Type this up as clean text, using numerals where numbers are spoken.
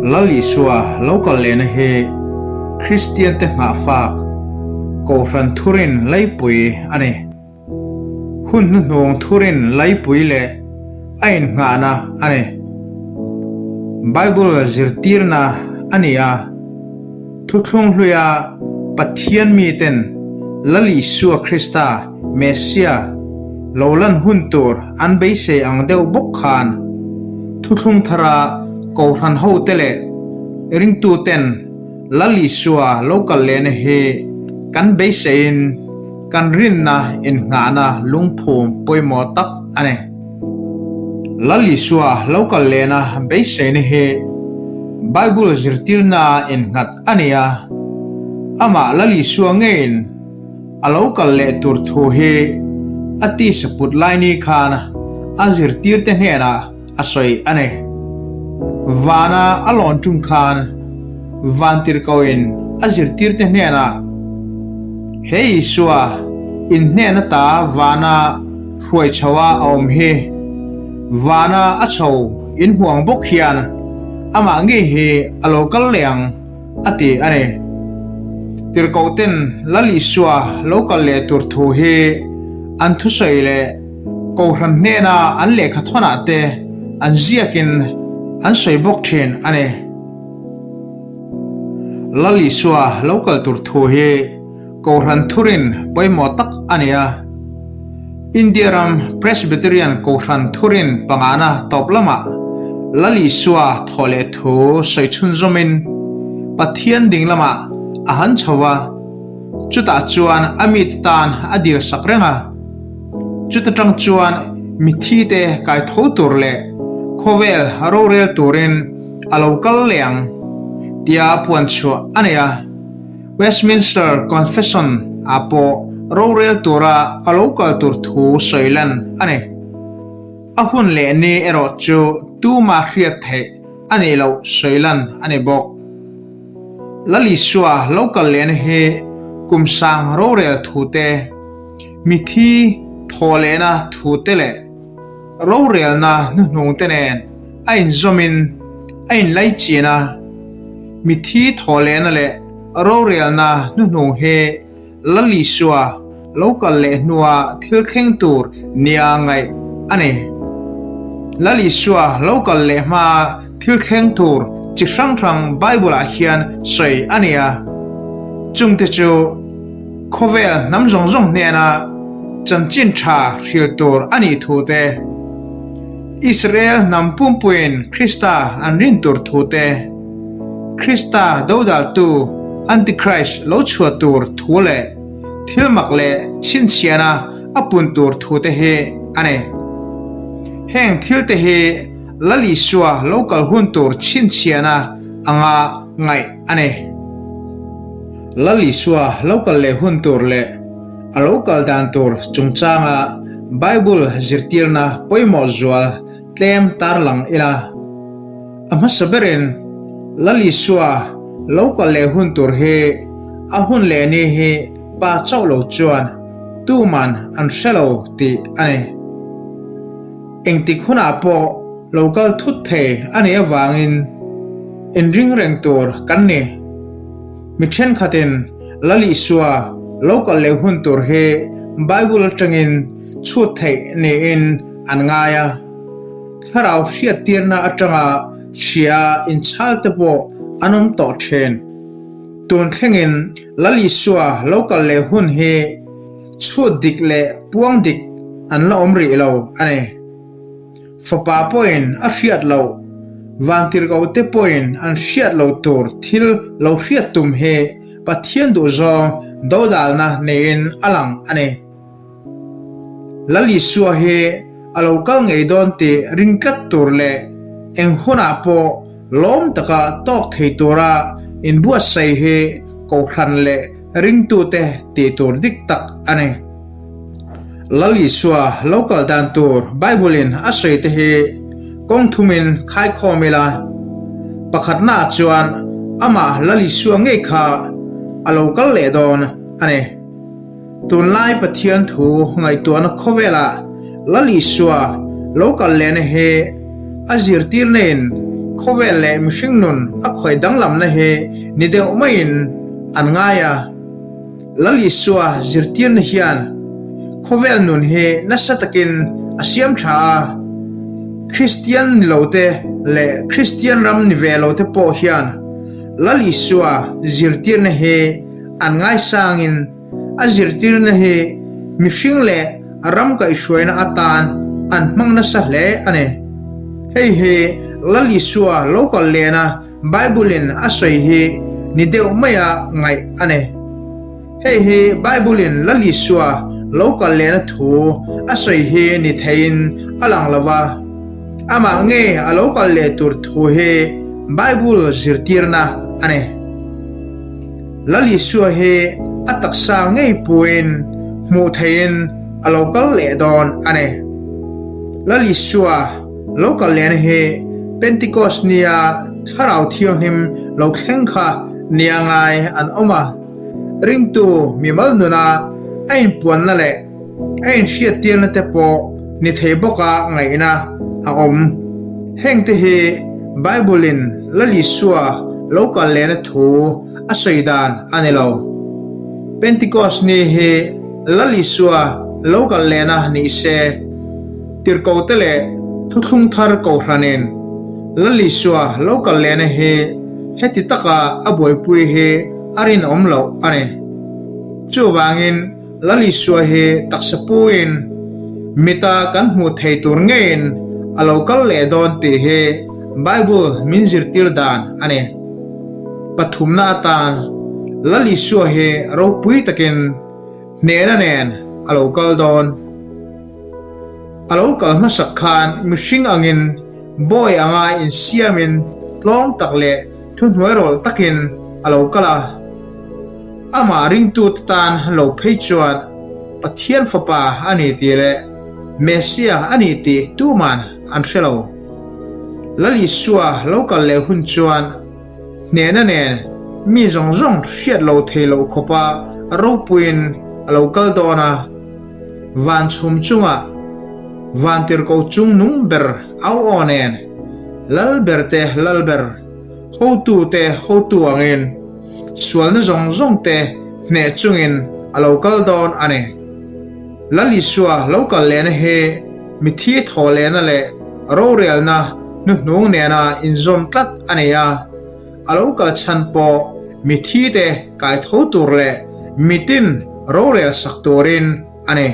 Lal Isua lo kal lehna hi Kristiante nghahfak Kohhran thurin laipui a ni. Hun hnuhnung thurin laipui leh a innghahna a ni. Bible zirtirna a ni a, Thuthlung hluia Pathian miten Lal Isua Krista, Messia, lo lan hun tur an beisei ang deuh bawk khan Thuthlung thara Kohhran hote leh ringtuten Lal Isua lo kal lehna hi kan beiseiin kan rinna innghahna lungphum pawimawh tak a ni. Lal Isua lo kal lehna beiseina hi Bible zirtirnaa innghat a ni a, amah Lal Isua ngeiin a lo kal leh tur thu hi a tisa put lai ni khan a zirtirte hnenah a sawi a ni. Vana a lawn tum khan Vantirhkoin a zirtirte hnenah, He Isua in hnen ata vana hruai chhoa a awm hi, vana a chho in hmu ang bawk hian amah ngei hi a lo kal leh ang, a ti a ni. Tirhkohten Lal Isua lo kal leh tur thu hi an thusawi leh Kohhran hnena an lehkha thawnah te an ziakin an sawi bawk thin a ni. Lal Isua lo kal tur thu hi Kohhran thurin pawimawh tak a ni a. India ram Presbyterian Kohhran thurin pangana tawp lamah Lal Isua thawh leh thu sawi chhunzawmin Pathian ding lamah a han chho va, chutah chuan a mite tan a dil sak reng a. Chuta tang chuan mithi te kai tho tur leh khawvel rorel turin a lo kal leh ang tia puan chhuah a nei a. Westminster Confession ah pawh rorel tura a lo kal tur thu sawi lan a ni. A hun leh ni erawh chu tuma hriat theih a nih loh sawi lan a ni bawk. Lal Isua lo kal lehna hi kum sang rorel thu te, Mithi thawhlehna thute leh rorelna hnuhnungte nen a inzawmin a inlaichian a, mithi thawhlehna leh rorelna hnuhnung hi Lal Isua lo kal leh hnua thil thleng tur nia ngaih a ni. Lal Isua lo kal leh hma thil thleng tur chi hrang hrang Bible-ah hian sawi a ni a, chungte chu, Khawvel hnam zawng zawng hnena chanchin tha hril tur a nih thu te, Israel hnam pumpuiin Krista an rin tur thu te, Krista dodaltu Antichrist lo chhuah tur thu leh thil mak leh chhinchhiahna a pun tur thu te hi a ni. Heng thil te hi Lal Isua lo kal hun tur chhinchhiahna anga ngaih a ni. Lal Isua lo kal leh hun tur leh a lo kal dan tur chungchanga Bible zirtirna pawimawh zual tlem tarlang ila. A hmasa berin Lal Isua lo kal leh hun tur hi a hun leh ni hi pa chauh lo chuan tuman an hre lo tih a ni. Engtik hunah pawh lo kal thut thei a nih avangin inring reng tur kan ni. Mi thenkhatin Lal Isua lo kal leh hun tur hi Bible atangin chhut theih niin an ngai a. Thlarau hriattirna atanga hria inchhal te pawh an awm tawh thin. Tun thlengin Lal Isua lo kal leh hun hi chhut dik leh puang dik an la awm rih lo a ni. Fapa pawhin a hriat loh, vantirhkohte pawhin an hriat loh tur thil lo hriat tum hi Pathian duhzawng dodalna neiin a lang a ni. Lal Isua hi a lo kal ngei dawn tih ring tlat tur leh eng hunah pawh lawm taka tawk thei tura inbuatsaih hi Kohhran leh ringtute tih tur dik tak a ni. Lal Isua lo kal dan tur Bible-in a sawi te hi kawng thumin khaikhawm ila, pakhatnaah chuan amah Lal Isua ngei kha a lo kal leh dawn a ni. Tunlai Pathian thu ngaihtuahna khawvelah Lal Isua lo kal lehna hi a zirtirna in. khawvel leh mihring nun a khawih danglamna hi ni deuh maiin an ngai a. Lal Isua zirtirna hian khawvel nun hi nasa takin a siam tha a, Kristian ni lote leh Kristian ram ni ve lote pawh hian Lal Isua zirtirna hi an ngaisangin a zirtirna hi mihring leh ram kaihhruaina atan an hmang nasa hle a ni. Hei hi Lal Isua lo kal lena Bible-in a sawi hi ni deuh maia ngaih a ni. Hei hi Bible-in Lal Isua lo kal lehna thu a sawi hi ni theiin a lang lo va, amah nge a lo kal leh tur thu hi Bible zirtirna a ni. Lal Isua hi a taksa ngei puiin hmuh theihin a lo kal leh dawn a ni. Lal Isua lo kal lehna hi Pentecost nia Thlarau Thianghlim lo thleng kha nia ngai an awm a. Ringtu mimal nuna a inpuanna leh a inhriattirna te pawh ni thei bawka ngaihna a awm. Hengte hi Bible-in Lal Isua lo kal lehna thu a sawi dan a ni lo. Pentecost ni hi Lal Isua lo kal lehna ni se, Tirhkohte leh Thuthlung Thar Kohhranin Lal Isua lo kal lehna hi heti taka a buaipui hi a rinawm loh a ni. Chuvangin Lal Isua hi taksa puiin mita kan hmuh thei tur ngeiin a lo kal leh dawn tih hi Bible min zirtir dan a ni. Pathumna atan Lal Isua hi ropui takin hnehna nen a lo kal dawn. A lo kal hmasak khan mihring angin bawi anga insiamin tlawm tak leh thuhnuairawlh takin a lo kal a. Amah ringtute tan lo phei chuan Pathian Fapa a ni tih leh Messiah a ni tih tuman an hre lo. Lal Isua lo kal leh hun chuan hnehna nen mi zawng zawng hriat lo thei loh khawpa ropuiin a lo kal dawn a. Van chhum chungah vantirhko chung nung ber au aw nen Lal ber te Lal ber, hotu te hotu angin sualna zawng zawng te hneh chungin a lo kal dawn a ni. Lal Isua lo kal lehna hi mithi thawh lehna leh rorelna hnuhnung nena inzawm tlat a ni a, a lo kal chhan pawh mithi te kai tho tur leh mitin rorel sak turin a ni.